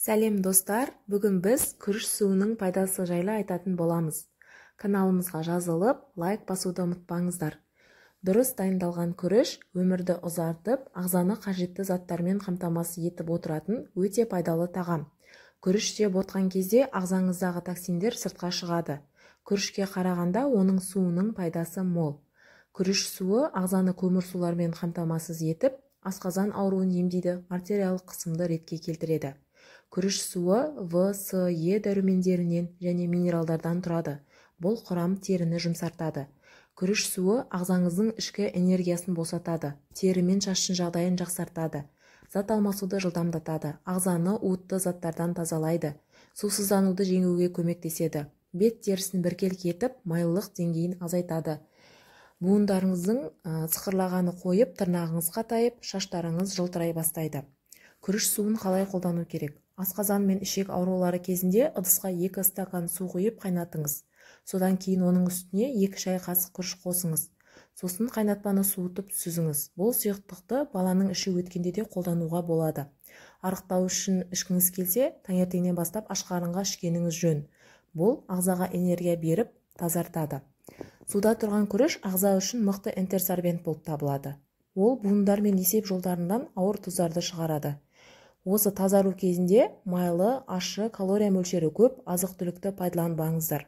Сәлем, достар! Бүгін біз күріш суының пайдасы жайлы айтатын боламыз. Каналымызға жазылып, лайк басуды ұмытпаңыздар. Дұрыс дайындалған күріш өмірді ұзартып, ағзаны қажетті заттармен қамтамасыз етіп отыратын өте пайдалы тағам. Күріш жеп отқан кезде ағзаңыздағы токсиндер сыртқа шығады. Күрішке қарағанда оның суының пайдасы мол. Күріш суы ағзаны көмірсулармен қамтамасыз етіп, асқазан ауруын емдейді, артериялық қысымды ретке келтіреді. Күріш суы В, С, Е дәрумендерінен және минералдардан тұрады. Бұл құрам теріні жұмсартады. Күріш суы ағзаңыздың ішкі энергиясын босатады, тері мен шаштың жағдайын жақсартады, зат алмасуды жылдамдатады, ағзаны уытты заттардан тазалайды, сусыздануды жеңуге көмектеседі, бет терісін біркелкі етіп, майлылық деңгейін азайтады. Буындарыңыздың сықырлағаны қойып, тырнағыңыз қатайып, шаштарыңыз жылтырай бастайды. Күріш суын қалай қолдану керек? Асқазан мен ішек аурулары кезінде ыдысқа 2 стакан су құйып қайнатыңыз. Содан кейін оның үстіне 2 шай қасық күріш қосыңыз. Сосын қайнатпаны суытып сүзіңіз. Бұл сұйықтықты баланың іші өткенде де қолдануға болады. Арықтау үшін ішкіңіз келсе, таңертеңнен бастап аш қарынға ішкеніңіз жөн. Бұл ағзаға энергия беріп, тазартады. Суда тұрған күріш ағза үшін мықты энтеросорбент болып табылады. Ол буындар мен есеп жолдарынан ауыр тұздарды шығарады. Осы тазару кезінде майлы, ащы, калория мөлшері көп азық-түлікті пайдаланбаңыздар.